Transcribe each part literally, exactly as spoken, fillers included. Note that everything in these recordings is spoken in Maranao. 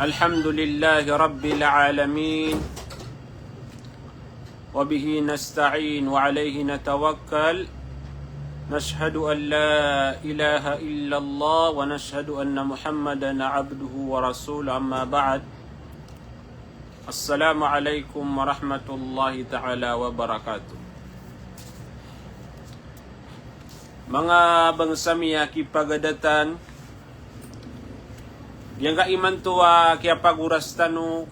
الحمد لله رب العالمين، وبه نستعين وعليه نتوكل. نشهد أن لا إله إلا الله ونشهد أن محمدا عبده ورسوله. أما بعد. Assalamu alaikum warahmatullahi ta'ala wabarakatuh. Manga bangsa mi a kipagadatan, giyangkai imanto a kiyapagoras tano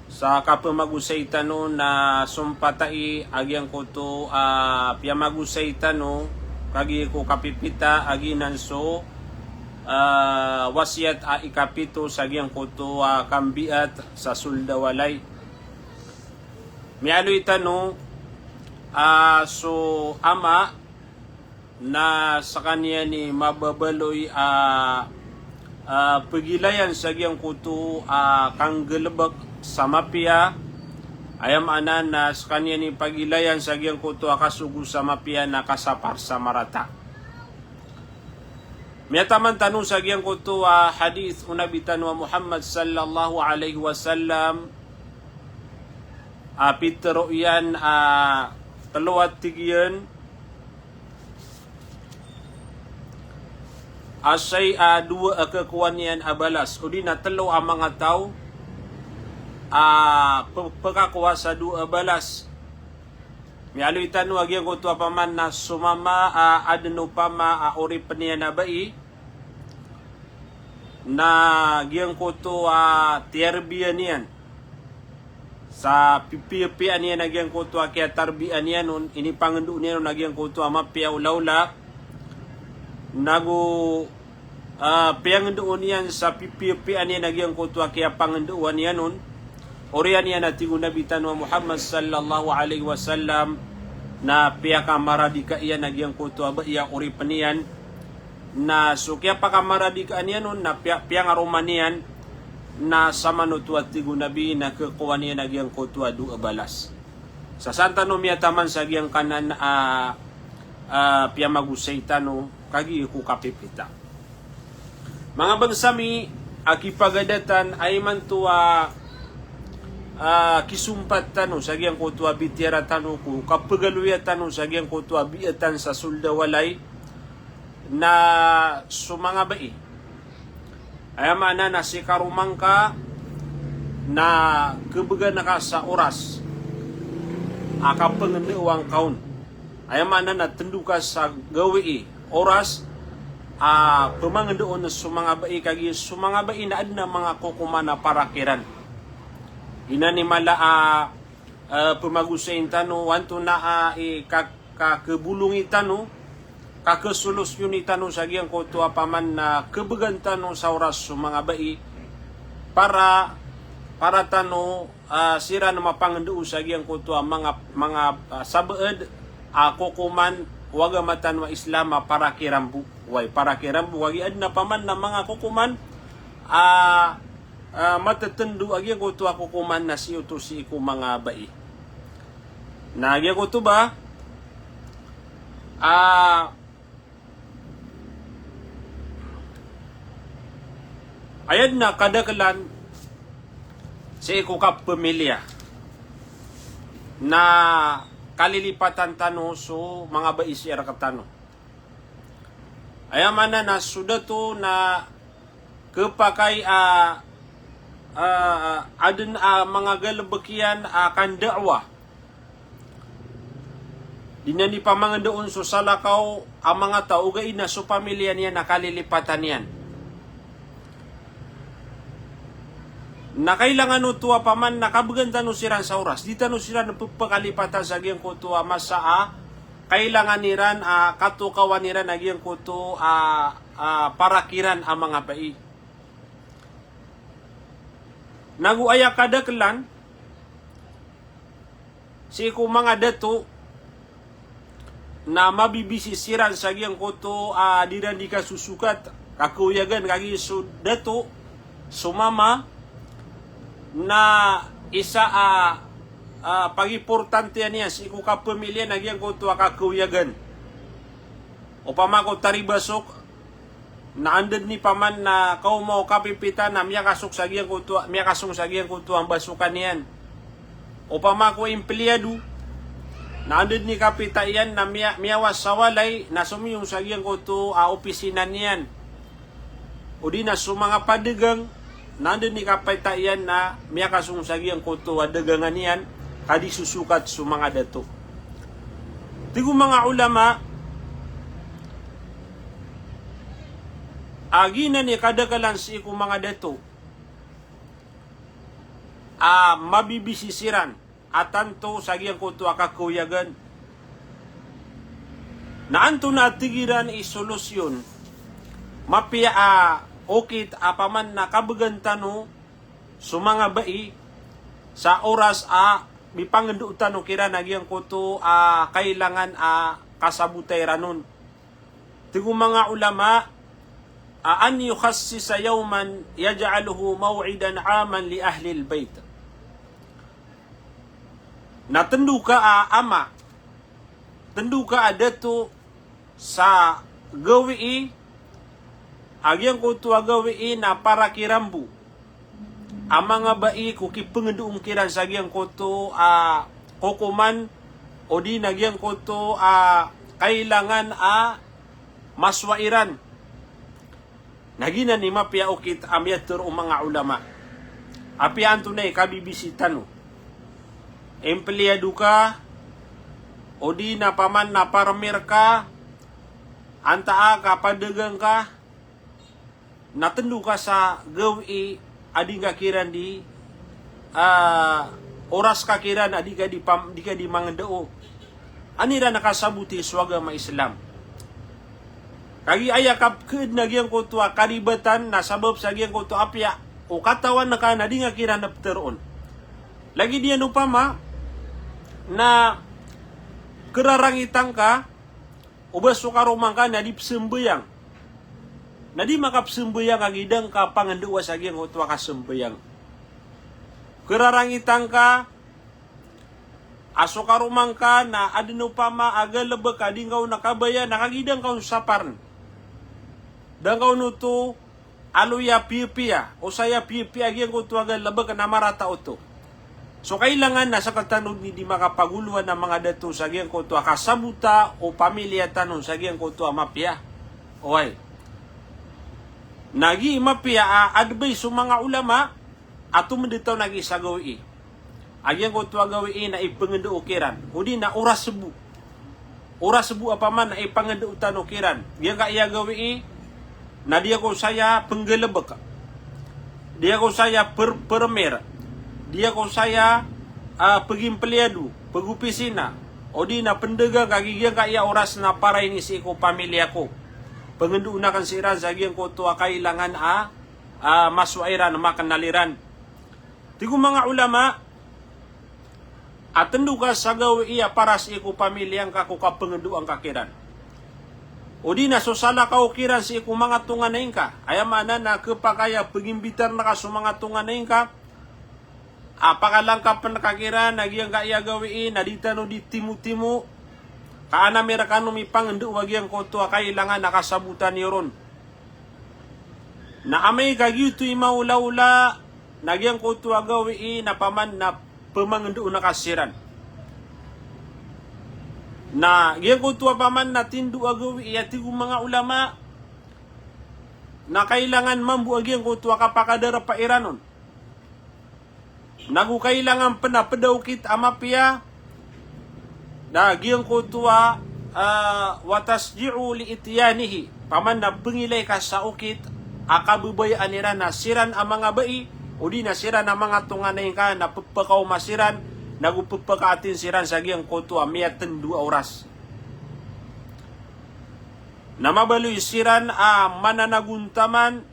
sa kapemagosay tano na sompatai a giyangkoto a piyamagosay tano kagiya ko kapipita a giyanan so ah, wasiyat a ikapito sa giyangkoto a kambiat sa sold a walay. Miyaaloy tano a so ama na sekaniyan i mababaloy a, ah, pegilayan sa giyangkoto a kanggalebek sa mapiya, aya maana na sekaniyan i pagilayan sa giyangkoto a kasogo sa mapiya na kasapar sa marata. Miyataman tano sa giyangkoto a hadith o Nabi tano a Muhammad sallallahu alaihi wasallam a pitero iyan a telo a tig iyan a sii a dowa a kekowa niyan a balas, odi na telo a manga taw a pe-, pekakowa sa dowa a balas. Miyaaloy tano a giyangkoto a paman na so mama a aden opama a oripen iyan a bai na giyangkoto a tiyarbiya niyan sa pipiyapiyaan iyan a giyangkoto a kiyatarbiyaan iyan on, inipangendoon iyan on a giyangkoto a mapiya olaola, nago ah, piyangendoon iyan sa pipiyapiyaan iyan a giyangkoto a kiyapangendoon iyan on. Oriyan iyan a tig o Nabi tano a Muhammad sallallahu alaihi wasallam na piyakamaradika iyan a giyangkoto a bai a oripen iyan. Na so kiyapakamaradikaan iyan on na piya-, piyangaroman iyan na samanoto a tig o Nabi na kekowa niyan a giyangkoto a dowa a balas. Sa san tano miyataman sa giyangkanan a, ah, piyamagosay tano kagiya ko kapipita. Manga bangsa mi a kipagadatan, aya imanto a, ah, kisompat tano sa giyangkoto a bitiyara tano ko kapegaloya tano sa giyangkoto a biatan sa sold a walay na so manga bai. Aya maana na sii karoma ngka na kebegan ka sa oras a kapengendewa ngka on. Aya maana na tendo ka sa gawii, oras a pemangendeon so manga bai, kagiya so manga bai na aden a manga kokoman a para kiran. Ina ni mala a, eh, pemagosayin tano, wanto na a i ka-, kakebolongi tano, kakesolusyon i tano sa giyangkoto a paman na kebegan tano sa oras so manga bai, para, para tano, ah, siran mapangendao sa giyangkoto a manga, manga, ah, sabaad a kokoman o agama tano a Islam a para kiran bo. Oway, para kiran bo, kagiya aden a paman na manga kokoman a, ah, matetendo a giyangkoto a kokoman na sii oto sii ko manga bai. Na giyangkoto ba, ah, aya den a kadakelan sii ko kapamiliya na kalilipatan tano so manga bai sii rektano. Aya maana na so dato na kepakay a, a, aden a manga galebek iyan a kandaawa. Di niyan di pamangendaon so salakaw a manga taw, ogaid na so pamiliya niyan na kalilipatan iyan. Na kailangan oto a paman na kabegan tano siran sa oras, di tano siran pepakalipatan sa giyangkoto a masa a kailangan iran a katokawan iran a giyangkoto a, a para kiran a manga bai. Nago aya kadakelan sii ko manga dato na mabibisi siran sa giyangkoto a di ran di kasosokat, kakeoyagan, kagiya so dato, so mama, na isa a, a, pagimportantean iyan sii ko kapamiliya na giyangkoto a kakeoyagan. Opama ko taribasok, Na anda dn i paman na kaoma o kapipita na miyakasong sa giyangkoto, miyakasong sa giyangkoto a mbasokan iyan. Opama ko empleyado, na anda dn i kapita iyan na miya-, miyawas sa walay na somiyong sa giyangkoto a opisina niyan. O di na so manga padagang, na anda dn i kapita iyan na miyakasong sa giyangkoto a dagangan iyan, ka di sosokat so manga dato. Tig o manga ulama, a giyanan i kadaklan sii ko manga dato a mabibisi siran a tanto sa giyangkoto a kakaoyagan. Na antonaa tig iran i solusyon, mapiya a okit a paman na kabegan tano so manga bai sa oras a mipangndao tano kiran a giyangkoto a kailangan a kasabota iran on. Tig o manga ulama a an yukhassisa yawman yaj'aluhu maw'idan 'aman li ahlil bayt. Na tndo ka a ama, tndo ka a dato sa gawii, a giyangkoto a gawii na para kiran bo a manga bai ko kipngndao kiran sa giyangkoto a kokoman, o di na giyangkoto a kailangan a masowa iran. Na giyanan i mapiya okit a miyatharo o manga ulama. Apiya antonaa i kabibisi tano? Empleyado ka, o di na paman na parmer ka, antaa ka padagang ka, na tndo ka sa gawii a di ngka kiran di, ah, oras ka kiran a di ka di pam-, di ka di mangndao. An iran a kasaboti so agama Islam. Kagiya aya kapkhaadn a giyangkoto a karibatan na sabap sa giyangkoto a apiya o katawan ka na di ngka kiran ptharoon. Lagid iyan opama na kararangitan ka, o ba so karoma ngka na di pzambayang. Na di makapzambayang kagiya da ngka pangndao sa giyangkoto a kasambayang. Kararangitan ka, a so karoma ngka na adn opama a galbk a di ngka on kabaya, na kagiya da ngka on saparn. Da ngka on oto aloy a piyapiya, o saya piyapiya a giyangkoto a galbk na marata oto. So kailangan na sktano dn i di makapagolowan a manga dato sa giyangkoto a kasabota o pamiliya tano sa giyangkoto a mapiya. Oway. Na gii mapiya a advice o manga ulama a tomnd tano na gii sa gawii. A giyangkoto a gawii na ipngndao kiran. O di na oras bo. Oras bo a paman na ipangndao tano kiran. Giyangkaya gawii na di ako saya pnggalbk. Di ako saya per-, permer. Di ako saya, ah, pegimpliyado, pegopisina. O di na pendagang, kagiya giyangkaya oras na para ini sii ko pamilya ko. Pngndao akn siran sa giyangkoto a kailangan a, ah, masowa iran, maknal iran. Tig o manga ulama, a tndo ka sa gawii a para sii ko pamilya ngka ko kapngndao ngka kiran. O di na so salakaw kiran sii ko manga tonganay ngka. Aya maana na khapakay a pegimbitar ngka so manga tonganay ngka. A pakalangkapn ka kiran a giyangkaya gawii na di tano di timotimo. Ka an ami rkano mipangndao a giyangkoto a kailangan a kasabota niyo ron. Na amay ka giyoto i maolaola, na giyangkoto a gawii na paman na pmangndao ngka siran. Na giyangkoto a paman na tindo a gawii a tig o manga ulama, na kailangan mambo a giyangkoto a kapakadarpa iran on. Nago kailangan pn a pd a okit a mapiya, na giyangkoto a, ah, wa tashji'u li ityanihi. Paman na pngilay ka sa okit a kababayaan iran a siran a manga bai, o di na siran a manga tonganay ngka na pphakaoma siran, nago pphakaatin siran sa giyangkoto a miyatndo a oras. Na mabaloy siran a mananagontaman,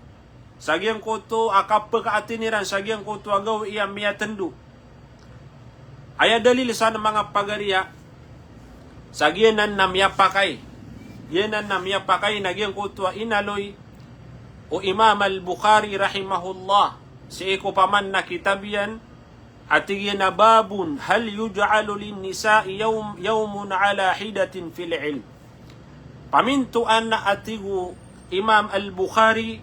sa giyangkoto a kapphakaatin iran sa giyangkoto a gawii a miyatndo. Aya dalil san manga pagariya, sa giyanan na miyapakay. Giyanan na miyapakay na giyangkoto a inaloy o Imam Al-Bukhari rahimahullah, sii ko paman na kitab iyan, a tig iyan a babun hal yuj'alu lin-nisa'i yawm-, yawmun ala hidatin fil ilm. Pamintoan a tig o Imam Al-Bukhari,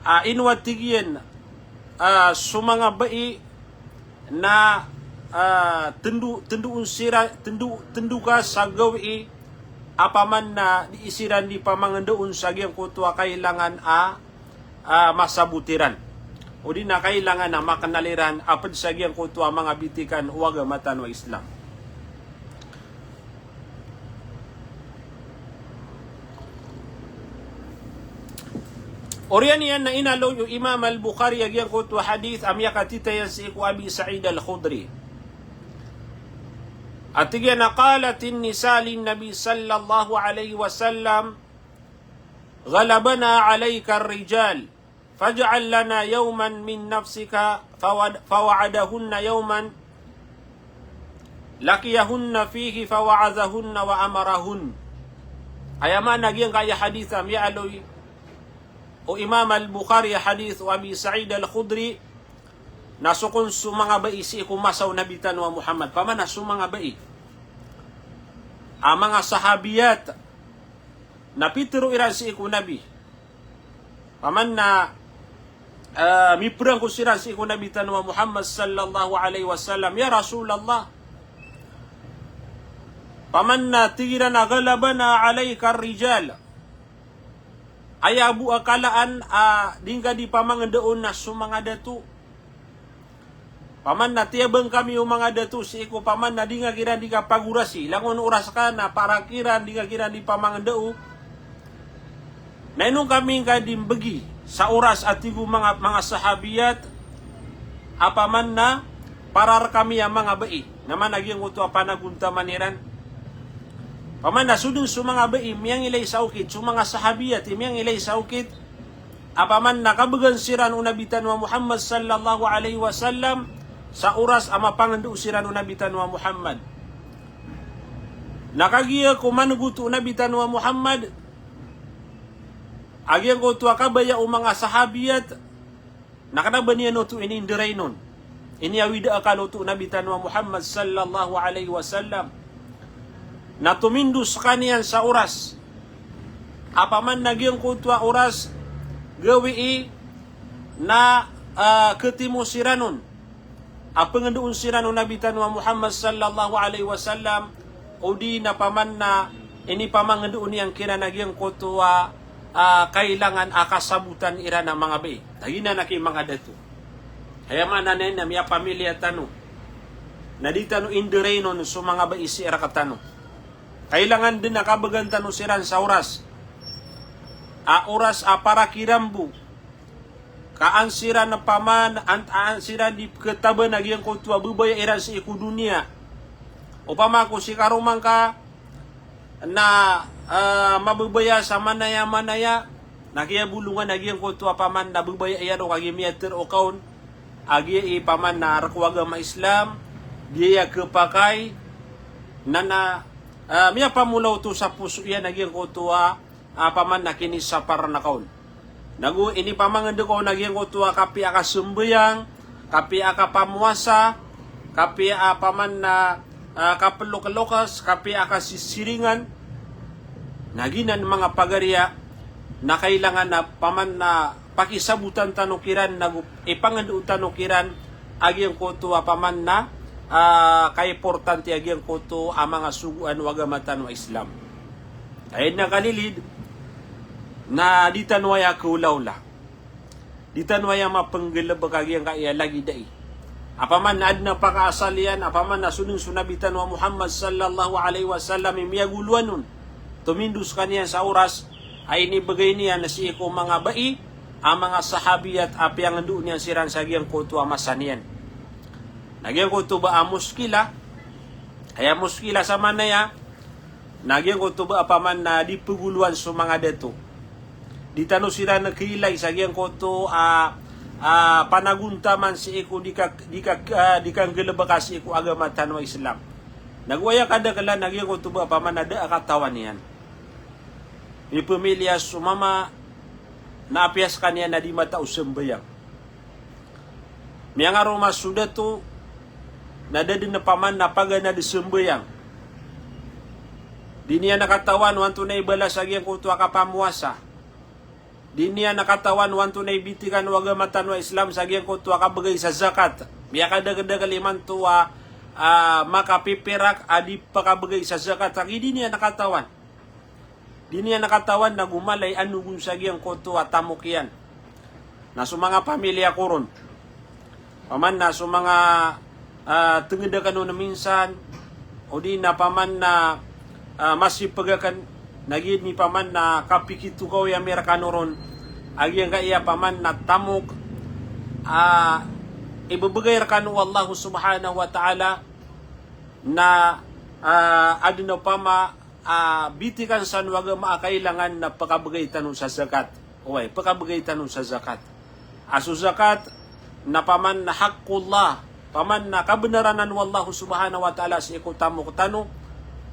ah, ino a tig iyan, ah, so manga bai na, ah, tendo, tendoon sira, tendo, tendo ka sa gawii, apaman na di siran di pamangendaon sa giyangkoto a kailangan a, ah, masabot iran. O di na kailangan a makenal iran, a ped sa giyangkoto a manga bitikan o agama tano a Islam. Oriyan iyan na inaloy o Imam Al-Bukhari a giyangkoto a hadith a miyakatitayan sii ko Abi Sa'id Al-Khudri. A tig iyan a, "Qalatin nisa lin Nabi sallallahu alayhi wasallam, ghalabana alayka ar-rijal, faj'al lana yawman min nafsika." Fawa'ad-, fawa'adahunna yawman laqiyahunna fihi fawa'adhahunna wa amarahun. Aya maana giyangkaya hadith a miyaaloy o Imam Al-Bukhari a hadith o Abi Sa'id Al-Khudri, na so kon so manga bai sii ko masa o Nabi tano a Muhammad, paman na so manga bai a manga sahabiyat, na pitero iran sii ko Nabi. Paman na, eh, miperangko siran sii ko Nabi tano a Muhammad sallallahu alayhi wasallam, "Ya Rasulullah, paman na tig iran a ghalabana alayka ar-rijal. Aya bo a kalaan a di ngka di pamangendaon na so manga dato. Paman na tiyabang kami o manga dato sii ko paman na di nga kiran di kapagorasi. Langon oras ka na para kiran di nga kiran di pamangendao. Na ino kami ngka di mbegi sa oras," a tig o manga, manga sahabiyat, "apaman na para rekami a manga bai." Na maana giyangkoto a panagontaman iran. Paman na so den so manga bai miyangilay sa okit, so manga sahabiyat i miyangilay sa okit, apaman na kabegan siran o Nabi tano a Muhammad sallallahu alayhi wasallam sa oras a mapangendao siran o Nabi tano a Muhammad. Na kagiya ko manegoto o Nabi tano a Muhammad a giyangkoto a kabaya o manga sahabiyat, na kena ba niyan oto ininderainon, iniawid a akal oto o Nabi tano a Muhammad sallallahu alayhi wasallam. Na tomindo sekaniyan sa oras, apaman na giyangkoto a oras gawii na, ah, ketimo siran on a pengendoon siran o Nabi tano a Muhammad sallallahu alayhi wasallam, o di na paman na inipamangendao niyan kiran a giyangkoto a, ah, kailangan a kasabotan iran a manga bai. Lagid anan a ki manga dato. Aya maana niyan na miyapamiliya tano na di tano inderainon so manga bai sii rektano. Kailangan den a kabegan tano siran sa oras. A oras a para kiran bo ka an siran paman, an, an siran di ketaban a giyangkoto a bebaya iran sii ko doniya. Opama ko si karoma ngka na, eh, mabebaya sa manaya-manaya, na kiyabolongan a giyangkoto a paman na bebaya iyan o kagiya miyater o kaon a giya i paman na rek o agama Islam, giya kepakay, na, na, eh, miyapamolaw oto sa poso iyan a giyangkoto a, ah, paman na kinisapar na kaon. Nago inipamangendao on a giyangkoto a kapiya a kasembayang, kapiya a kapamowasa, kapiya a paman na, ah, kapelokelokes, kapiya a kasisiringan. Na giyanan manga pagariya na kailangan a paman na pakisabotan tano kiran, nago ipangendao tano kiran a giyangkoto a paman na, ah, kaimportante a giyangkoto a manga sogoan o agama tano a Islam. Aya na kalilid na di tano aya keolaola, di tano aya mapenggelebek a giyangkaya lagid ai. Apaman na aden a pakaasal iyan, apaman na so den so Nabi tano a Muhammad sallallahu alayhi wasallam i miyagoloan on, tomindo sekaniyan sa oras a inibegay niyan sii ko manga bai a manga sahabiyat a piyangendao niyan siran sa giyangkoto a masa niyan. Na giyangkoto ba a muskila, aya muskila sa manaya, na giyangkoto ba apaman na di pegoloan so manga dato. Di tano siran keilay sa giyangkoto a, a, panagontaman sii ko di ka, di ka, ah, di kanggelebeka sii ko agama tano a Islam. Nago aya kadakelan na giyangkoto ba apaman na da a katawan iyan. Mipemiliya so mama na apiya sekaniyan na di matao sembayang. Miyangaroma so dato na da den paman na paganad sembayang. Di niyan katawan o antonaa i balas a giyangkoto a kapamowasa. Di niyan katawan o antonaa i bitikan o agama tano a Islam sa giyangkoto a kabgay sa zakat. Miyakadakdakl imanto a, ah, makapipirak a di pakabgay sa zakat, sa giya di niyan katawan. Di niyan katawan na go mala i anogon sa giyangkoto a tamok iyan. Na so manga pamilya ko ron, paman na so manga, ah, tngd akn on minsan, odi na paman na, ah, masipg akn, na giya di paman na kapikitokawi ami rkano ron a giyangkaya paman na tamok a ibbgay rkano o Allah subhanahu wa ta'ala, na, ah, adn a pama a bitikan san o agama a kailangan na pkabgay tano sa zakat. Oway, pkabgay tano sa zakat. A so zakat na paman na haqqullah, paman na kabnar anan o Allah subhanahu wa ta'ala sii ko tamok tano,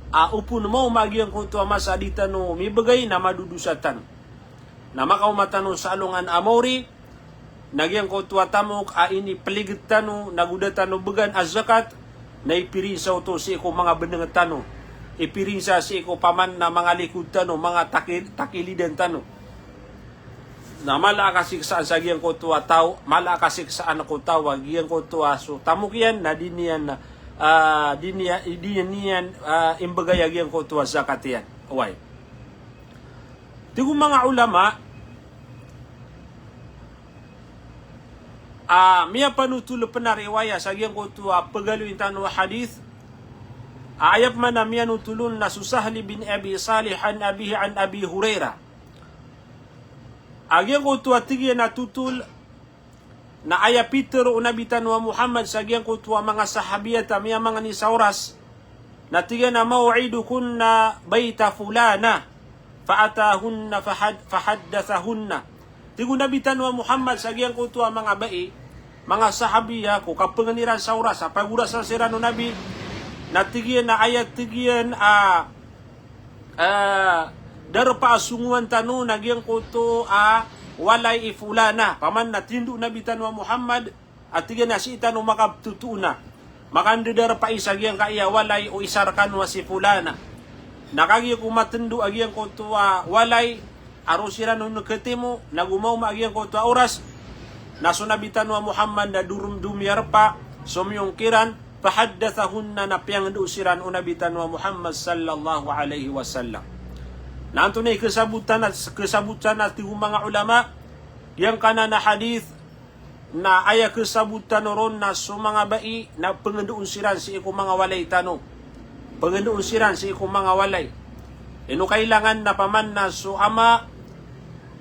a opama o giyangkoto a masa a di tano mibgay na madodosa tano. Na makaoma tano sa alongan a maori, na giyangkoto a tamok a inipligid tano, na go da tano bgan a zakat, na ipirinsa oto sii ko manga bnng tano. Ipirinsa sii ko paman na manga likod tano, manga taki-, takilidan tano. Na mala a kasiksaan sa giyangkoto a taw, mala a kasiksaan ko taw a giyangkoto a so tamok iyan, na di niyan, ah, di niya-, di niyan, ah, imbgay a giyangkoto a zakat iyan. Oway. Tig o manga ulama, a, miyapanotol pn a riwaya sa giyangkoto a pagaloyin tano a hadith, a, aya pman a miyanotol on na so Sahl bin Abi Salih an abihi an Abi Hurairah. A giyangkoto a tig iyan a totol, na aya pitharo o Nabi tano a Muhammad sa giyangkoto a manga sahabiyat a miyamangni sa oras, na tig iyan a, "Maw'idukunna bayta fulanah, fa atahunna fahad-, fahaddathahunna." Tig o Nabi tano a Muhammad sa giyangkoto a manga bai, manga sahabiya ko kapangni iran sa oras a pagorasa siran o Nabi, na tig iyan a aya tig iyan a, ah, darpa a songowan tano na giyangkoto a walay i fulanah, paman na tindo o Nabi tano a Muhammad, a tig iyan a sii tano makaptotoo na, makandadarpa i sa giyangkaya walay o isa rkano a si fulanah. Na kagiya ko matndo a giyangkoto a walay, a roo siran on khatimo, na go maoma a giyangkoto a oras, na so Nabi tano a Muhammad na dorom-, domiyarpa, somiyong kiran, fahaddathahunna, na piyangndao siran o Nabi tano a Muhammad sallallahu alaihi wasallam. Na antonaa i khasabotan a, khasabotan a tig o manga ulama, giyangkanan a hadith, na aya khasabotan ron na so manga bai na pngndoon siran sii ko manga walay tano. Pngndoon siran sii ko manga walay. Ino kailangan na paman na so ama,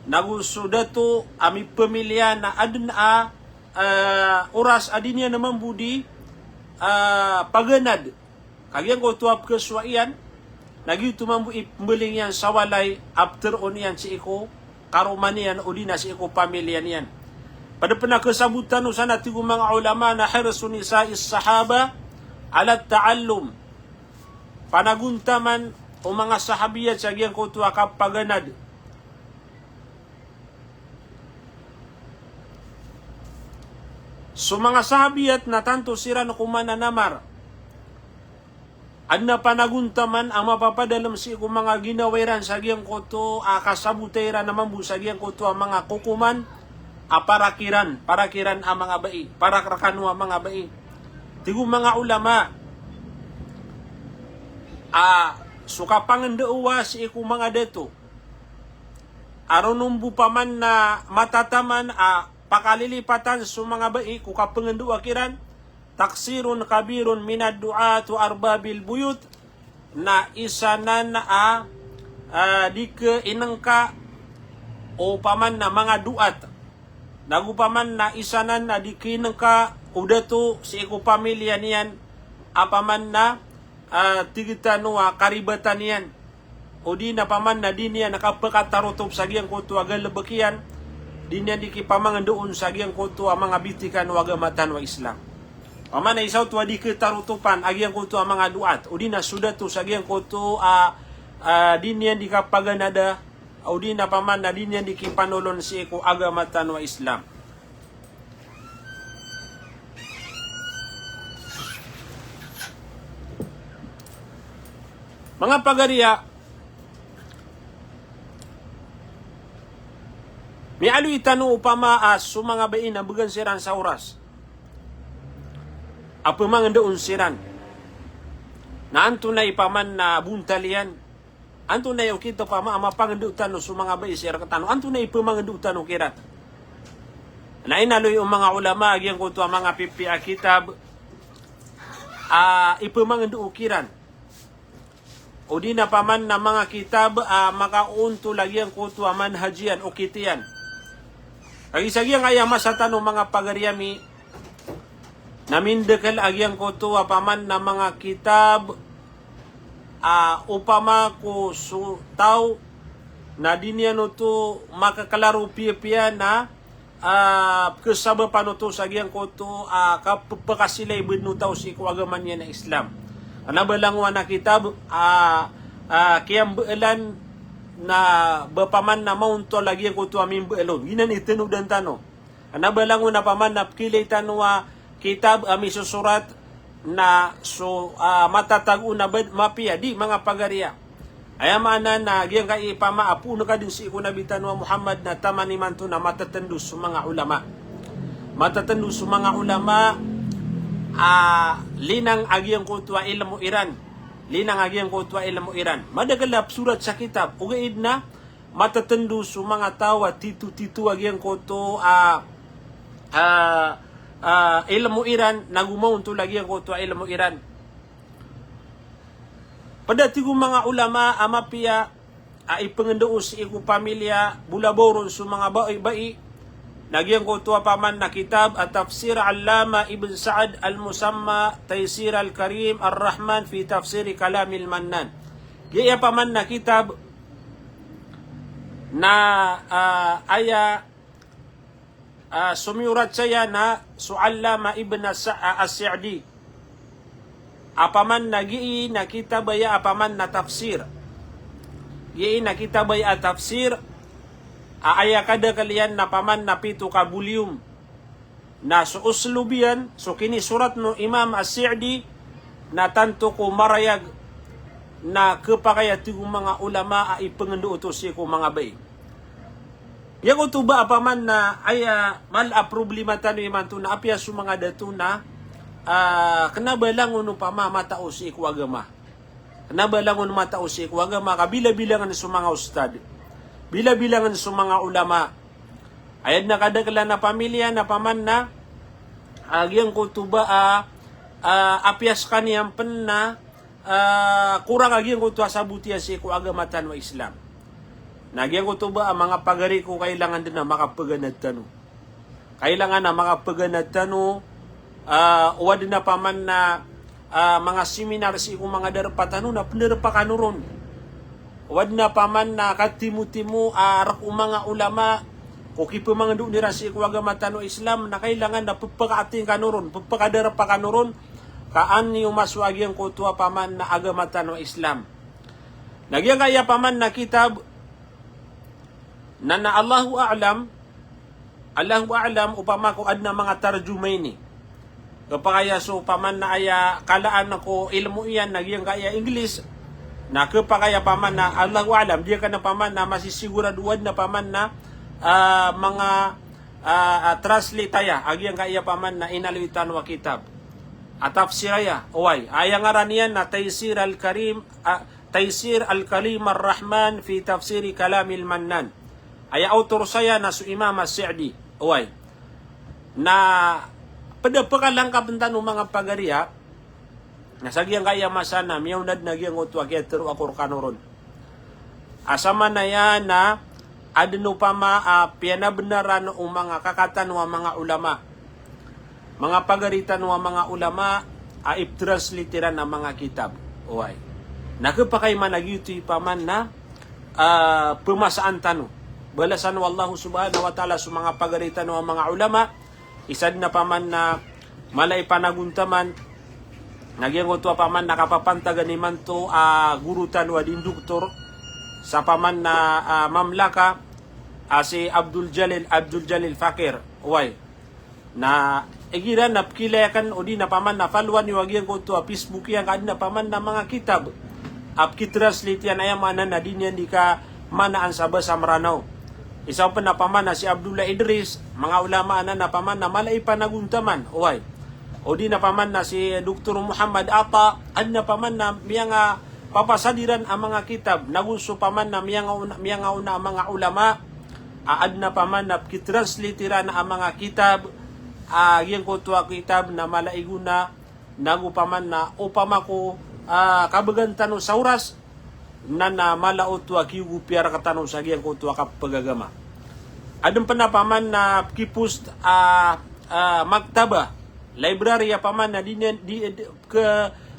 na go so dato a mipamilya na adn a, ah, oras a di niyan mambo di, ah, paganad. Ka giyangkoto a pkhasowa iyan, na giyoto mambo i pmbaling iyan sa walay a ptharoon iyan sii ko karoma niyan odi na sii ko pamilya niyan. Pd pn a khasabotan o san a tig o manga ulama na hirsu nisa'is sahabah ala ta'allum. Panagontaman o manga sahabiyat sa giyangkoto a kapaganad. So manga sahabiyat na tanto siran ko mananamar. Adn a panagontaman a mapapadalm sii ko manga ginawa iran sa giyangkoto a kasabota iran a mambo sa giyangkoto a manga kokoman a para kiran, para kiran a manga bai, para rkano a manga bai. Tig o manga ulama a so kapangndao sii ko manga dato a ron mambo paman na matataman a pakalilipatan so manga bai ko kapangndao kiran, taksirun kabirun minad du'at wa arbabil buyut, na isa nan a, ah, di khainngka o paman na manga du'at. Na go paman na isa nan a di khainngka o dato sii ko pamilya niyan a paman na, ah, tig tano a karibatan iyan. Odi na paman na di niyan kapakatarotop sa giyangkoto a galbk iyan, di niyan di kipamangndao on sa giyangkoto a manga bitikan o agama tano a Islam. Paman na isa oto a di khatarotopan a giyangkoto a manga du'at, odi na so dato sa giyangkoto a, ah, di niyan di kapaganada, odi na paman na di niyan di kipanolon sii ko agama tano a Islam. Manga pagariya, Miyaaloy tano opama a so manga bai na began siran sa oras a pemangendaon siran. Na antonaa i paman na bontal iyan? Antonaa i okit opama a mapangendao tano so manga bai sii rektano? Antonaa i pemangendao tano kiran? Na inaloy o manga ulama a giyangkoto a manga pipiya a kitab a ipemangendao kiran, o di na paman na manga kitab a makaontol a giyangkoto a manhaj iyan, okit iyan. Kagiya sa giyangkaya masa tano manga pagari ami, na mindekel a giyangkoto a paman na manga kitab a opama ko so taw na di niyan oto makaklaro piyapiya na a, pekesabapan oto sa giyangkoto a kapepakasilay bed o taw sii ko agama niyan a Islam. Kena ba langon a kitab a, a, kiyambeelan na ba paman na maontol a giyangkoto a mimbeel on. Giyanan i tenodan tano. Kena ba langon a paman na pekilay tano a kitab a misosorat na so, a, matatago na bed mapiya, di, manga pagari a. Aya maana na giyangkai opama a poon ka den sii ko Nabi tano a Muhammad na taman imanto na matetendo so manga ulama. Matetendo so manga ulama a linang a giyangkoto a ilmo iran. Linang a giyangkoto a ilmo iran. Madakel a pesorat sa kitab, ogaid na matetendo so manga taw a titotito a giyangkoto a, a, a, ilmo iran, nago maontol a giyangkoto a ilmo iran. Ped a tig o manga ulama a mapiya a ipengendao sii ko pamilya, bolabaw ron so manga bai-bai, na giyangkoto a paman na kitab a Tafsir Allama Ibn Sa'd al-Musamma Taysir al-Karim ar-Rahman fi Tafsir Kalamil Mannan. Giya paman na kitab na, a, aya a, somiyorat saya na so Allama Ibn Sa-, a, As-Sa'di. A paman na gii na kitab aya a paman na tafsir. Gii na kitab aya a tafsir, a, aya kadakel iyan na paman na pito ka volume. Na so uslub iyan, so kinisorat o Imam As-Sa'di, na tanto ko marayag na kepakay a tig o manga ulama a ipengendao oto sii ko manga bai. Giyangkoto ba a paman na aya mala a problema tano imanto na apiya so manga dato na, a, kena ba langon opama matao sii ko agama. Kena ba langon matao sii ko agama ka bilabilangen so manga ustad. Bilabilangen so manga ulama. Aya den a kadakelan a pamilya na paman na, a, giyangkoto ba a, a, apiya sekaniyan pen na, a, korang a giyangkoto a sabot iyan sii ko agama tano a Islam. Na giyangkoto ba a manga pagari ko kailangan den a makapeganad tano. Kailangan a makapeganad tano, a, o aden a paman na, a, manga seminar sii ko manga darpa tano na pendarpa kano ron. O aden a paman na katimotimo a rek o manga ulama ko kipemangendao iran sii ko agama tano a Islam na kailangan na pepakaating kano ron, pepakadarpa kano ron, ka an iyo masowa giyangkoto a paman na agama tano a Islam. Na giyangkaya paman na kitab na, na Allahu a'lam, Allahu a'lam, opama ko aden a manga tarjuma ini. Kepakay a so paman na aya kalaan ko ilmo iyan na giyangkaya English, na kepakay a paman na Allahu a'lam, di aken a paman na masisigorado o aden a paman na, a, manga, a, a, translate aya a giyangkaya paman na inaloy tano a kitab a tafsir aya, oway. Aya ngaran iyan na Taysir al-Karim, a, Taysir al-Karim ar-Rahman fi Tafsiri Kalamil Mannan. Aya author saya na so Imam As-Sa'di. Oway. Na ped a pekalangkapen tano manga pagari a, na sa giyangkaya masa na miyaona den a giyangkoto a kiyatero ako rekano ron. A samanaya na aden opama a piyanabenaran o manga kaka tano a manga ulama. Manga pagari tano a manga ulama a iptranslate iran a manga kitab. Oway. Na kepakay man a giyoto i paman na, a, pemasaan tano. Balasan o Allah subhanahu wa ta'ala so manga pagari tano a manga ulama. Isa den a paman na mala i panagontaman, na giyangkoto a paman na kapapantagan imanto a goro tano a di doktor sa paman na, a, mamlaka, a, si Abdul Jalil, Abdul Jalil Fakir. Oway. Na igira na pekilay aken o di na paman na followan iyo a giyangkoto a Facebook iyan ka aden a paman na manga kitab a pekitranslate iyan, aya maana na di niyan di kamanaan sa basa Meranaw. Isa pn a paman na si Abdullah Idris, manga ulama anan a paman na mala i panagontaman, oway. Odi na paman na si Doktor Muhammad Ata, adn a paman na miyangapapasad iran a manga kitab, nago so paman na miyangaona, miyangaona a manga ulama, a adn a paman na pkitranslate iran a manga kitab, a giyangkoto a kitab na mala i gona, nago paman na opama ko, ah, kabgan tano sa oras, na, na mala oto a kiyogopiya rktano sa giyangkoto a kapagagama. Adn pn a paman na pkipost a, ah, maktaba, library a paman na di, di, di, ke,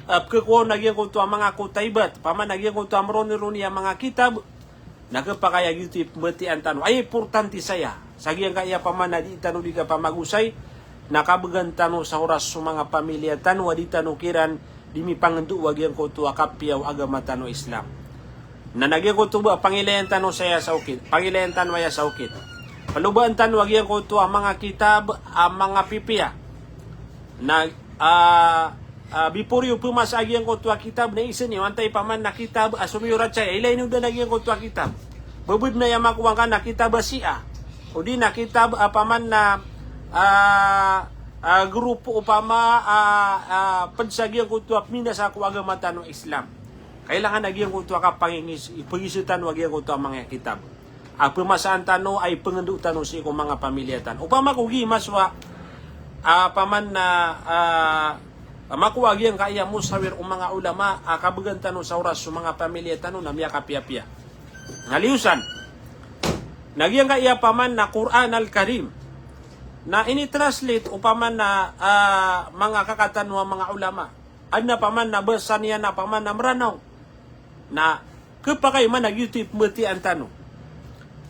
ah, pkkowa on a giyangkoto a manga kotaibat, paman na giyangkoto a mronironi a manga kitab, na khapakay a giyoto i pmbatian tano. Aya importante saya sa giyangkaya paman na di tano di kapamagosay, na kabgan tano sa oras so manga pamilya tano a di tano kiran di mipangndao a giyangkoto a kapiya o agama tano Islam. Na, na giyangkoto ba pangilayan tano saya sa okit, pangilayan tano aya sa okit. Palobaan tano a giyangkoto a manga kitab a manga pipiya. Na, ah, ah, before iyo pmasa a giyangkoto a kitab na isa niyo antaa i paman na kitab a somiyorat saya, ilay niyo dn a giyangkoto a kitab. Ba bd na aya makowa ngka na kitab a Shia, odi na kitab a paman na, ah, ah, grupo opama, ah, ah, pd sa giyangkoto a pminasa ko agama tano Islam. Kailangan a giyangkoto a kapangingis, ipagisa tano a giyangkoto a manga kitab a pmasaan tano, a ipangndao tano sii ko manga pamilya tano. Opama ko giya masowa a paman na, ah, makowa a giyangkaya mosawir o manga ulama a kabgan tano sa oras so manga pamilya tano na miyakapiyapiya. Na liyo san, na giyangkaya paman na Quran Al-Karim na initranslate o paman na, ah, manga kaka tano a manga ulama. Adn a paman na basa niyan a paman na Mranaw. Na khapakay man a giyoto i pmbatian tano.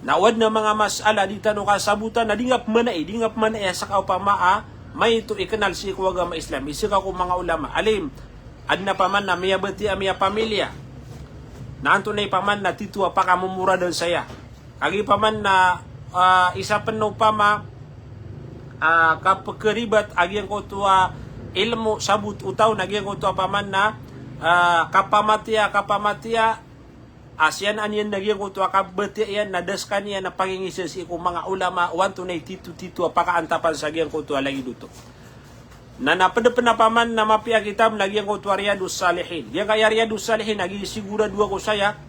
Na o adn a manga masala a di tano kasabotan na di ngka pmanai, di ngka pmanai a ska opama a maito i knal sii ko agama Islam, i ska ko manga ulama, alim. Adn a paman na miyabatia, miyapamilya. Na antonaa i paman na tito a pakamomoradan saya. Kagiya paman na, ah, isa pn opama, ah, kapkharibat a giyangkoto a ilmo sabot o taw na giyangkoto a paman na, ah, kapamatiya, kapamatiya, a siyanaan iyan na giyangkoto a kabatia iyan na da skaniyan na pangingisa sii ko manga ulama o antonaa i tito-tito a pakaantapan sa giyangkoto a lagid oto. Na, na pd pn a paman na mapiya a kitab na giyangkoto a Riyadus Salihin. Giyangkaya Riyadus Salihin a giya sigorado ako saya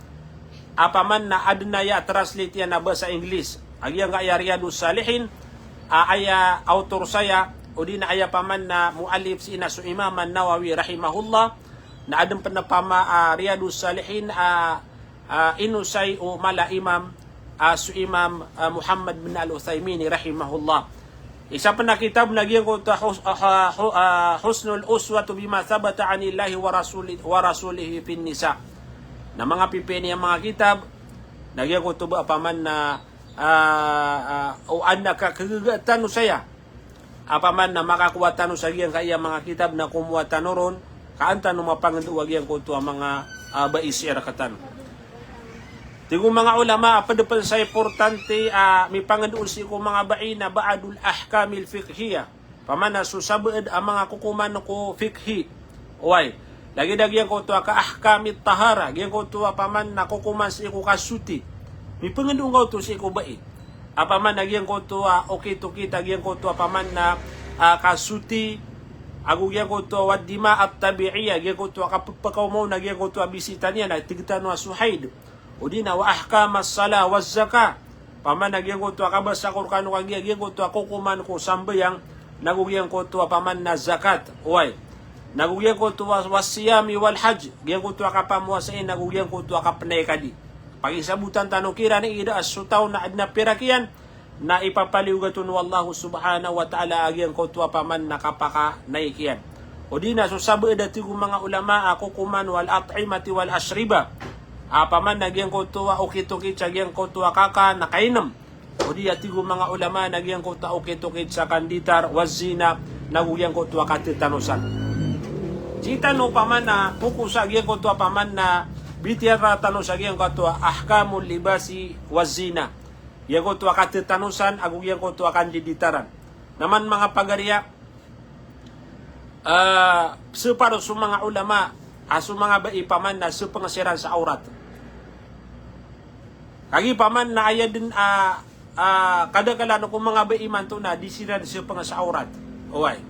a paman na adn a aya translate iyan a basa English a giyangkaya Riyadus Salihin, a aya author saya, odi na aya paman na muallif sii na so Imam An-Nawawi rahimahullah. Na adn pn a pama, ah, Riyadus Salihin, ah, ah, inosay o mala a imam, ah, so Imam, ah, Muhammad bin Al-Uthaymin rahimahullah. Isa pn a kitab na giyangkoto a Hus-, ah, Hu-, ah, Husnul Uswati bima thabata anillahi wa rasuli-, wa rasulihi fin nisa. Na manga pipiya niyan a manga kitab na giyangkoto ba paman na, ah, ah, o adn a kakagaga tano saya a paman na makakowa tano sa giyangkaya manga kitab na komowa tano ron, ka an tano mapangndao a giyangkoto a manga, ah, bai sii rktano. Tig o manga ulama a pd pn sa importante a mipangndao sii ko manga bai na ba'dul ahkamil fiqhiyah. Paman na so sabaad a manga kokoman ko fiqhi. Oway. Lagid a giyangkoto a ka ahkamit tahara, giyangkoto a paman na kokoman sii ko kasoti. Mipangndao ngka oto sii ko bai. A paman na giyangkoto a okit-okit a giyangkoto a paman na, ah, kasoti, ago giyangkoto a wad dima at-tabi'iyah, giyangkoto a kapphakaoma on a giyangkoto a bisita niyan a tig tano a so haid. Odi na wa ahkamas salah waz zakah. Paman na giyangkoto a kabasa Qur'an o kagiya giyangkoto a kokoman ko sambayang, nago giyangkoto a paman na zakat. Oway. Nago giyangkoto a was siyami wal hajj, giyangkoto a kapamowasa iyan, nago giyangkoto a kapnaik hadi. Pakisabotan tano kiran i ida a so taw na adn a pirak iyan, na ipapaliyogat on o Allah subhanahu wa ta'ala a giyangkoto a paman na kapakanaik iyan. Odi na so sabaad a tig o manga ulama a kokoman wal at'imati wal ashriba. A paman na giyangkoto a okit-okit sa giyangkoto a kaka na kainm. Odi a tig o manga ulama na giyangkoto a okit-okit sa kanditar, waz zina, nago giyangkoto a katatanosan. Sii tano paman na pokosa giyangkoto a paman na bitiyara tano sa giyangkoto a ahkamul libasi waz zina. Giyangkoto a katatanosan ago giyangkoto a kandiditaran. Na man manga pagariya, ah, separo so manga ulama a so manga bai paman na sepeng siran sa awrat. Kagiya paman na aya den a ah, kadaklan ko manga bai imanto na di siran sepeng sa awrat. Oway.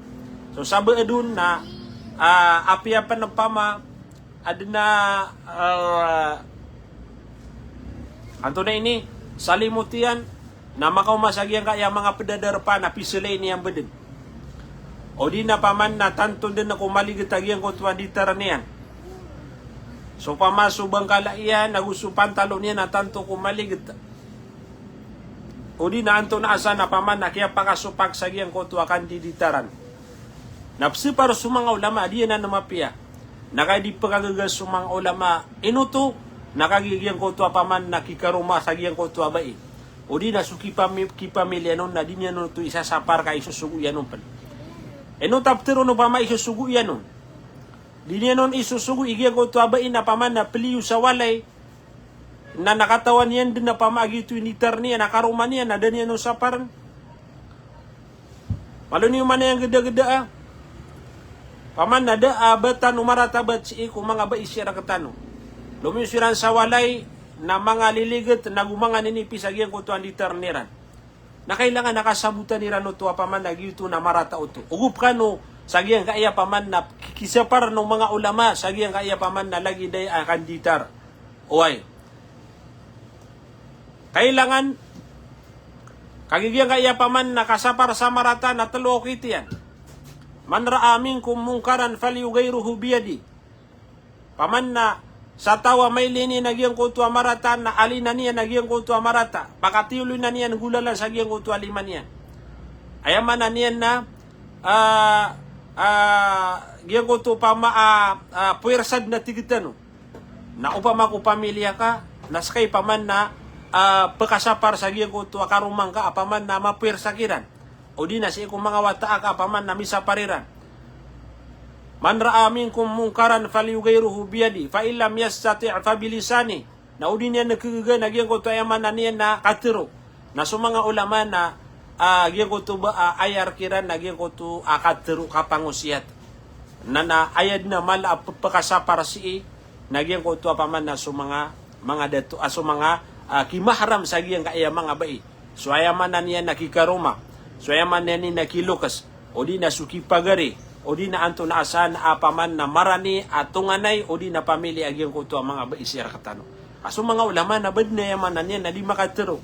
So, sabaad on na, ah, apiya pen opama, aden a, ah, antonaa ini, salimot iyan, na makaoma sa giyangkaya manga pedadarpa na piselay niyan beden. O di na paman na tanto den ko maliget a giyangkoto a ditar niyan. So opama so bangkala iyan, ago so pantalon iyan na tanto ko maliget. O di na antonaa sa na paman na kiyapakasopak sa giyangkoto a kandiditaran. Na pesepar so manga ulama, di anan mapiya. Na kagiya di pekagaga so manga ulama, ino oto, na kagiya giyangkoto a paman na kikaroma sa giyangkoto a bai. O di na so kipami-, kipamiliya on na di niyan oto isasapar ka isosogo iyan on pen. Ino oto a petero on opama isosogo iyan on. Di niyan on isosogo i giyangkoto a bai na paman na peliyo sa walay. Na katawan iyan den a paman a giyoto i nitar niyan, na karoma niyan, na da niyan on saparen. Malo niyo man iyan gedageda a. Paman na da a ba tano maratabat sii ko manga bai sii rektano. Lomiyo siran sa walay, na manga liliget, na go manga ninipis a giyangkoto a ditar iran. Na kailangan na kasabotan iran oto a paman na giyoto na marata oto. Ogo pekano, sa giyangkaya paman na ki-, kisapar o manga ulama, sa giyangkaya paman na lagid aya a kanditar. Oway. Kailangan, kagiya giyangkaya paman na kasapar sa marata na telo a okit iyan. Man ra'a minkum munkaran falyughayyirhu biyadih. Paman na sa taw a mailay niyan a giyangkoto a marata na alinan iyan a giyangkoto a marata. Pakatiyoloy niyan golalan sa giyangkoto a lima niyan. Aya maana niyan na, ah, ah, giyangkoto opama a, ah, puwersa den a tig tano. Na opama ko pamiliya ka, na seka i paman na, ah, pekasapar sa giyangkoto a karoma ngka a paman na mapuwersa kiran. O di na sii ko manga wata aka a paman na misapar iran. Man ra'a minkum munkaran falyughayyirhu biyadih, fa in lam yastati' fa bilisanih. Na o di niyan kegaga na giyangkoto aya maana niyan na katero. Na so manga ulama na, ah, giyangkoto ba, ah, aya rek iran na giyangkoto, ah, katero, kapangosiyat. Na, na aya den a mala a pe-, pekasapar sii, na giyangkoto a paman na so manga, manga dato, ah, so manga, ah, kimahram sa giyangkaya manga bai. So aya maana niyan na kikaroma. So aya maana niyan na kilokes. O di na so kipagari. O di na antonaa sa na a paman na marani a tonganay, o di na pamiliya a giyangkoto a manga bai sii rektano. A so manga ulama na ba den a aya maana niyan na di makatero.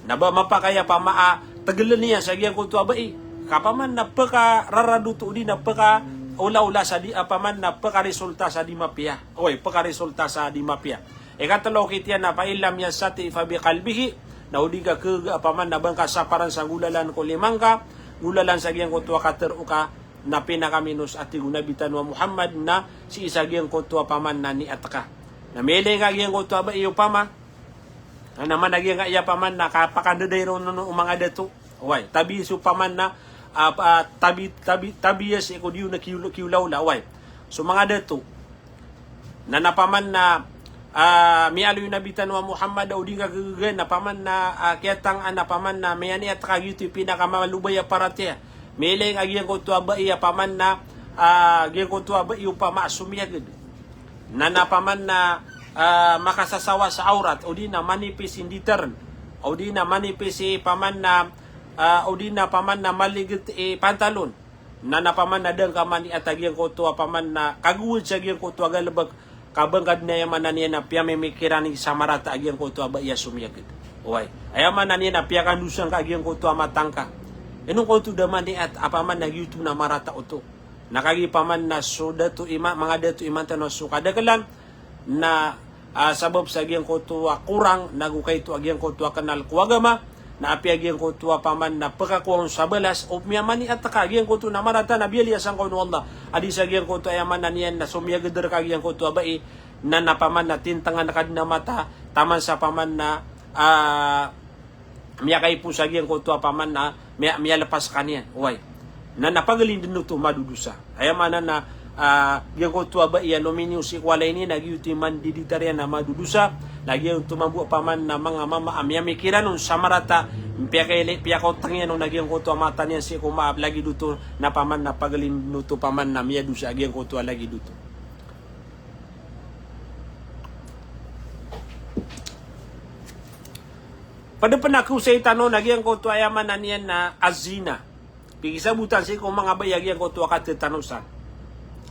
Na ba mapakay a paman a tegelen iyan sa giyangkoto a bai. Ka paman na pekararad oto o di na pekaolaola sa di a paman na pekaresulta sa di mapiya. Oway, pekaresulta sa di mapiya. Ikatelo a okit iyan na fa in lam yastati' fa biqalbihi, na o di ka kegaga a paman na ba ngka saparan sa golalan ko lima ngka, golalan sa giyangkoto a katero ka, na pinakaminos a tig o Nabi tano a Muhammad na sii sa giyangkoto a paman na niyat ka. Na miyailay ngka giyangkoto a bai opama, na, na maana giyangkaya paman na kapakandedai ron o manga dato. Oway, tabi so paman na, ah, pa-, tabi, tabi, tabi iya sii ko di on na kiol-, kiolaola, oway. So manga dato. Na, na paman na, ah, miyaaloy o Nabi tano a Muhammad a o di ngka gegegan, na paman na, ah, kiyatang-an, na paman na miyaniyat ka giyoto i pinakamalobay a paratiyaya. Miyailay ngka giyangkoto a bai a paman na, ah, giyangkoto a bai opama a somiyaged. Na, na paman na, ah, makasasawa sa awrat, o di na manipis i nditaren, o di na manipis i paman na, ah, o di na paman na maliget i pantalon. Na, na paman na da ngka maniyat a giyangkoto a paman na kagowad sa giyangkoto a galebek, ka ba ngka den a aya maana niyan na piyamimikiran i sa marata a giyangkoto a bai a somiyaged. Oway. Aya maana niyan na piyakandosa ngka a giyangkoto a mata ngka. Ino ngka oto da maniyat a paman na giyoto na marata oto. Na kagiya paman na so dato iman, manga dato imanto na so kadaklan, na, ah, sabap sa giyangkoto a korang, na go kaito a giyangkoto a kenal ko agama, na apiya giyangkoto a paman na pekakowa on sa balas, o miyamaniyat ka giyangkoto na marata na biyaliya sangka on o Allah. A di sa giyangkoto aya maana niyan na somiyaged reka giyangkoto a bai, na, na paman na tintengan ka den a mata, taman sa paman na, ah, miyakaipo sa giyangkoto a paman na miya-, miyalepas ka niyan. Oway. Na, na pagalinden oto madodosa. Aya maana na, ah, giyangkoto a bai a lominiyo sii ko walay niyan na giyoto i mandiditar iyan na madodosa. Na giyoto mambo a paman na manga mama a miyamikiran on sa marata, piyakailay, piyakaoteng iyan on a giyangkoto a mata niyan sii ko maap lagid oto, na paman na pagalinden oto paman na miyadosa a giyangkoto a lagid oto. Pd pn a khaosay tano na giyangkoto a aya maana niyan na az-zina. Pikisabotan sii ko manga bai a giyangkoto a katetanosan.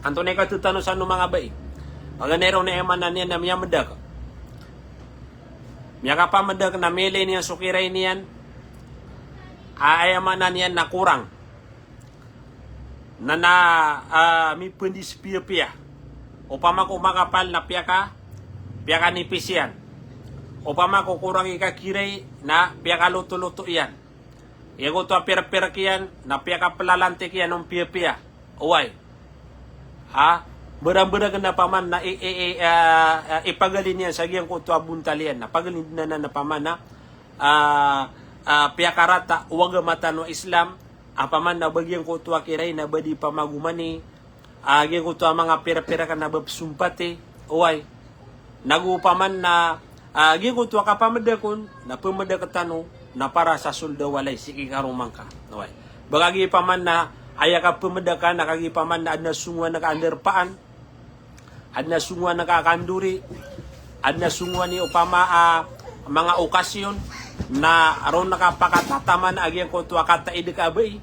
Antonaa i katetanosan o manga bai? Paganay ron na aya maana niyan na miyamdak. Miyakapamdak na miyailay niyan so kiray niyan a aya maana niyan na korang. Na, na, ah, mipndis piyapiya. Opama ko makapal na piyaka, piyakanipis iyan. Opama ko korang i kakiray na piyakalotoloto iyan. Giyangkoto a pirpirk iyan na piyakapelalantik iyan on piyapiya. Oway. Ha? Mbarambarag na paman na i, i, i, ah, ah, ipagalin iyan sa giyangkoto a bontal iyan. Na pagalin dn anan na paman na, ah, ah, piyakarata o agama tano a Islam, a paman na ba giyangkoto a kiray na ba di pamagomani, ah, giyangkoto a manga pirpirk na ba psompati, oway. Nago paman na, ah, giyangkoto a kapamdak on, na pmdak tano, na para sa sold a walay sii ki karoma ngka. Oway. Ba kagiya paman na, aya kapamdak ka, na kagiya paman na adn a songowan ka a ndarpaan, adn a songowan ka a kandori, adn a songowan i opama a manga okasyon, na ron ka pakatataman a giyangkoto a kataid ka a bai,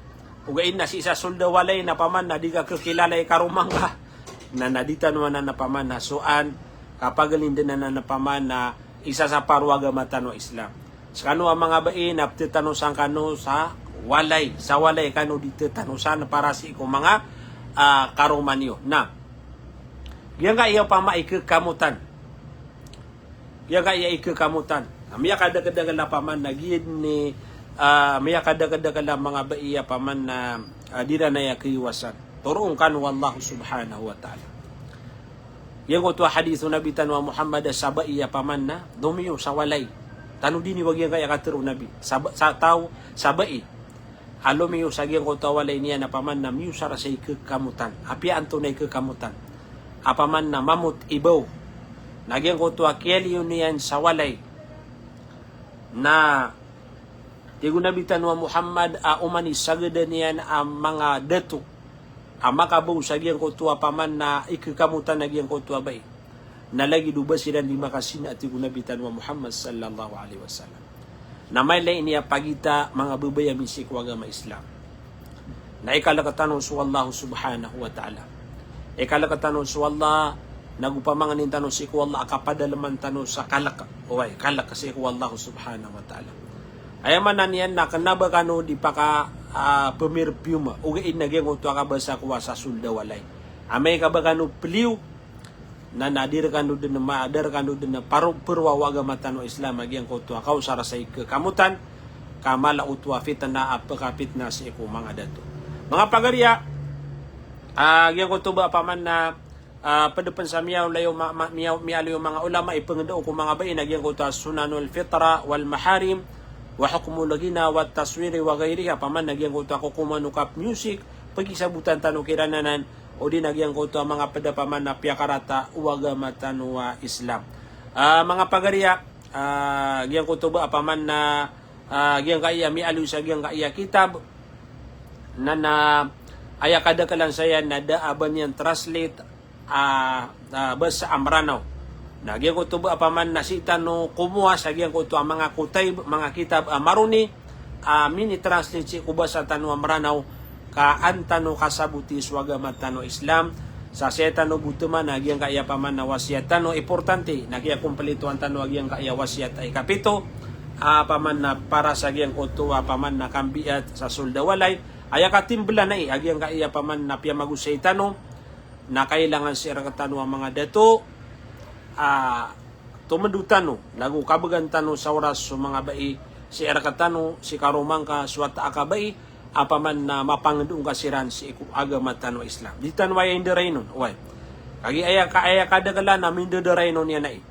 ogaid na sii sa sold a walay na paman na di ka kakilala i karoma ngka. Na, na di tano anan na paman na sowaan, kapagalin dn anan na paman na isasapar o agama tano a Islam. Skano a manga bai na ptetanosan kano sa walay, sa walay kano di tetanosan para sii ko manga, ah, karoma niyo. Na, giyangkaya opama i kekamotan. Giyangkaya i kekamotan. Na miyakadakdakl a paman na giya dn i, ah, miyakadakdakl a manga bai a paman na, ah, di iran aya kaiwasan. Toroon kano o Allah subhanahu wa ta'ala. Giyangkoto a hadith o Nabi tano a Muhammad a sa bai a paman na lomiyo sa walay. Tano dn i ba giyangkaya katharo o Nabi. Sa ba-, sa taw, sa bai a lomiyo sa giyangkoto a walay niyan a paman na miyosar sa i kekamotan. Apiya antonaa i kekamotan? A paman na mamot i baw. Na giyangkoto a kiyaliyo niyan sa walay. Na tig o Nabi tano a Muhammad a oman i sagadan iyan a manga dato a makabaw sa giyangkoto a paman na i kekamotan a giyangkoto a bai, na lagid o ba siran di makasina, tig o Nabi tano a Muhammad sallallahu alaihi wasallam. Na mailay ini a pagita manga babay ami sii ko agama Islam. Na ikalk tano so Allah subhanahu wa ta'ala. Ikalk tano so Allah, nago pamangnin tano sii ko Allah a kapadalman tano sa kalk. Oway, kalk sii ko Allah subhanahu wa ta'ala. Aya maana niyan na kna ba kano di paka, ah, pemirpiuma. Ogaid na giyangkoto a kabasa ko a sa sold a walay. Amay ka ba kano peliyo, na, na di rkano dn ma-, di rkano dn paro-, parowa o agama tano a Islam a giyangkoto a kaosar sa i kekamotan, ka mala oto a fitna a pekapitna sii ko manga dato. Manga pagariya, ah, giyangkoto ba a paman na, ah, pd pn sa miyaaloy o ma-, ma-, miya-, miyaaloy o manga ulama i pngndao ko manga bai na giyangkoto a sunanul fitra wal maharim wa hukmul ghina wat taswiri wa ghairiha, a paman na giyangkoto a kokoman o kap-music, pekisabotan tano kiran anan, odi na giyangkoto a manga pd a paman na piyakarata o agama tano a Islam. Ah, manga pagariya, ah, giyangkoto ba a paman na, ah, giyangkaya miyaaloy sa giyangkaya kitab, na, na aya kadaklan saya na da a ba niyan translate, ah, ah, basa a Mranaw. Na giyangkoto ba a paman na sii tano komowa sa giyangkoto a manga kutayb, manga kitab a maroni, a minitranslate sii ko basa tano a Mranaw, ka an tano kasaboti so agama tano a Islam. Sa saya tano bo tman a giyangkaya paman na wasiyat tano, importante, na kiyakomplitoan tano a giyangkaya wasiyat a ikapito, a paman na para sa giyangkoto a paman na kambiyat sa sold a walay, aya katimblan ai a giyangkaya paman na piyamagosay tano, na kailangan sii rktano a manga dato, ah, tomndo tano, nago kabgan tano sa oras so manga bai, sii rktano, sii karoma ngka, so wata aka bai, a paman na mapangndao ngka siran sii ko agama tano a Islam. Di tano aya indarainon, oway. Kagiya aya ka-, aya kadaklan a mindadarainon iyan ai.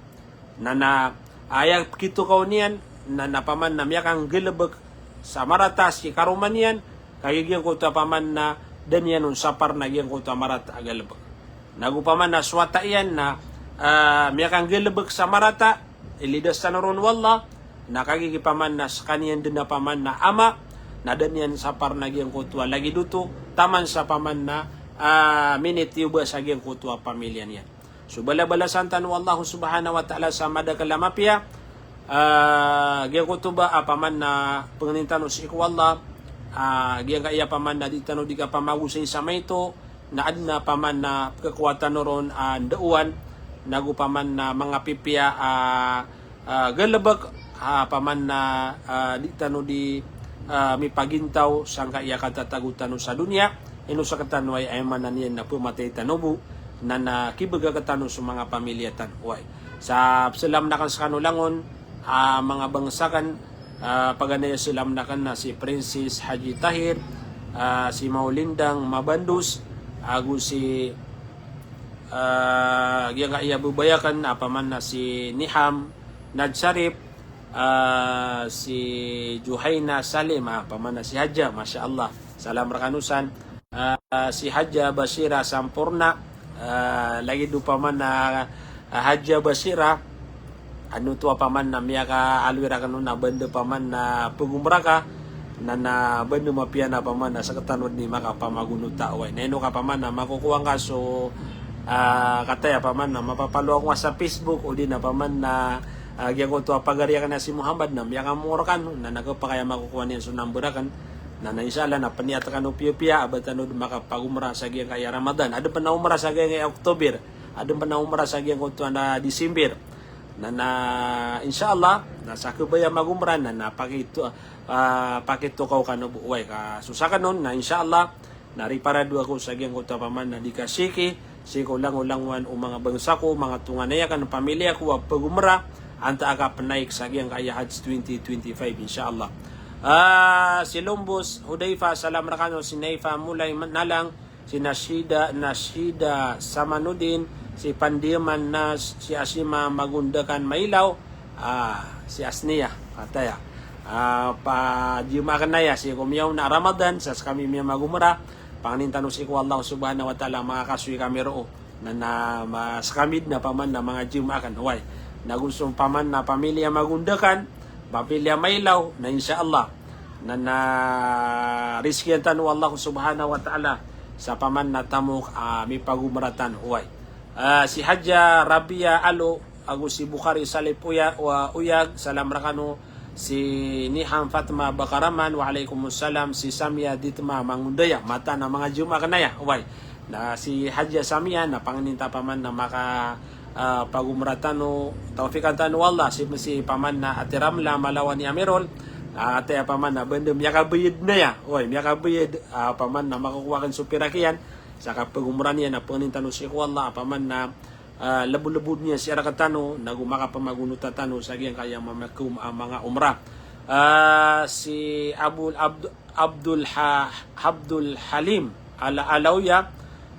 Na, na aya pkitokaw niyan, na, na paman na miyakanggalbk sa marata sii karoma niyan, kagiya giyangkoto a paman na da niyan on sapar na giyangkoto a marata a galbk. Nago paman na so wata iyan na, ah, miyakanggalbk sa marata, ilidas tano ron o Allah, na kagiya paman na skaniyan dn a paman na ama, na da niyan sapar na giyangkoto a lagid oto, taman sa paman na, ah, minitiyoba sa giyangkoto a pamilya niyan. So balabalasan tano o Allah subhanahu wa ta'ala sa madakl a mapiya, Ah, giyangkoto ba a paman na pangnin tano sii ko Allah, ah, giyangkaya paman na di tano di kapamagosay sa maito, na adn a paman na pkhakowa tano ron a ndaowan, nago paman na manga pipiya a, ah, galbk, a paman na, ah, di tano di, ah, mipagintaw sangkaya katatago tano sa doniya, ino sktano ay, aya maana niyan na pmatay tano bo, na, na kibgak tano so manga pamilya tano. Oway. Sa pzalam akn skano langon, a manga bangsa akn, ah, paganay a zalam akn na si Princess Haji Tahir, ah, si Maulindang Mabandos, ago si, ah, giyangkaya babay akn a paman na si Niham Nadsharif, ah, si Juhaina Salim, a paman na si Hadja, masha Allah. Salam rkano san. Ah, si Hadja Bashira Samporna, ah, lagid o paman na, ah, Hadja Bashira, ano oto a paman na miyakaaloy rakn on a ba anda paman na pagomra ka, na, na ba anda mapiya na paman na sktano dn i makapamagonota. Oway, na ino ka paman na makokowa ngka so, ah, kataya paman na mapapalo ako ngka sa Facebook, odi na paman na, ah, giyangkoto a pagari akn a si Muhammad na miyakamongor kano, na na khapakay a makokowa niyan so number akn, na, na insha Allah na pniyat kano piyapiya a ba tano dn makapagomra sa giyangkaya Ramadan. Adn pn a omra sa giyangkaya October. Adn pn a omra sa giyangkoto a December. Na, na insha Allah, na sa kabaya magomra na, na pakito, ah, pakitokaw kano bo. Oway, ka so sakn on, na insha Allah, na riparado ako sa giyangkoto a paman na di kasiki, sii ko langolangowan o manga bangsa ko, manga tonganay akn, pamilya ko a pagomra, antaa ka pnaik sa giyangkaya Hajj twenty twenty-five, insha Allah. Ah, si Lombos Hudayfa, salam rkano, si Naifa Mulay Nalang, si Nashida, Nashida Samanudin, si Pandiyaman Nas, si Asima Magundakan Mailaw, ah, si Asniya, kataya. Ah, pajima akn aya, sii ko miyaona a Ramadan, sa skami miyamagomra, pangnin tano sii ko Allah subhanahu wa ta'ala, makakasoy kami roo. Na, na, ma-, skami dn a paman na manga jima akn, oway. Nago so paman na pamilya Magundakan, pamilya Mailaw, na insha Allah. Na, na rizkiyan tano o Allah subhanahu wa ta'ala sa paman na tamok a mipagomra tano, oway. Ah, si Hadja Rabia Alo, ago si Bukhari Salip Uya-, wa-, Uyag, salam rkano, si Niham Fatma Bakaraman, wa alaikum salam, si Samia Ditma Mangundaya, mataan a manga jima akn aya, oway. Na si Hadja Samia, na pangnin ta paman na maka, ah, pagomra tano, tawfiqan tano o Allah, si, si paman na Ate Ramla Malawani Amirol, ah, ati a paman na ba anda miyakabayad na aya, oway, miyakabayad, ah, paman na makokowa akn so pirak iyan, sa kapagomra niyan, na pangnin tano sii ko Allah, paman na ah, lbolbod niyan sii rktano, nago makapamagonota tano sa giyangkaya mamakom a manga omra. Ah, si Abul Abd-, Abdul Ha-, Abdul Halim Ala-, Alawya,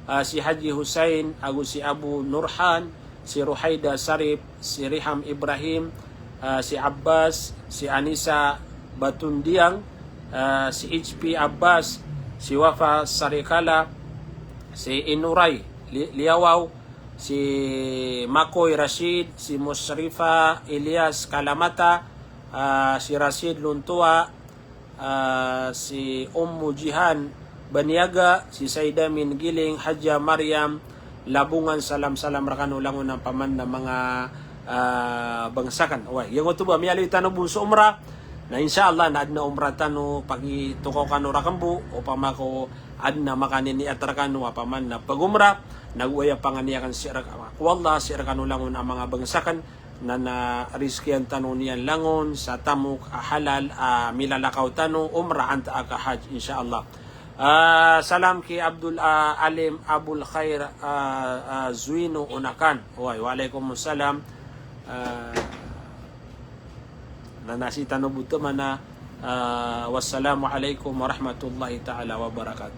ah, si Haji Hussain, ago si Abu Nurhan, si Ruhaida Sarip, si Riham Ibrahim, ah, si Abbas, si Anisa Batundiang, ah, si H P Abbas, si Wafa Sarikala, si Inuray Li-, Liawaw, si Makoy Rashid, si Musrifa Ilyas Kalamata, ah, si Rashid Luntua, ah, si Ummu Jihan Baniaga, si Saidamin Giling, Hadja Mariam Labungan, salam-salam rkano langon a paman na manga, ah, bangsa akn. Oway, giyangkoto ba miyaaloy tano bo so omra, na insha Allah na adn a omra tano, pakitokaw kano rakn bo, opama ko adn a makaniniat rkano a paman na pagomra, nago aya panganiya akn sii rk-, ko Allah, sii rkano langon a manga bangsa akn, na, na rizkiyan tano niyan langon sa tamok a halal a milalakaw tano omra antaa ka Hajj, insha Allah. Ah, salam ki Abdul, ah, Alim Abul Khair, ah, ah, Zuino Unakan. Oway, wa alaikum salam. Ah, na na sii tano bo tmana, ah, wassalamu alaikum warahmatullahi ta'ala wabarakatuh.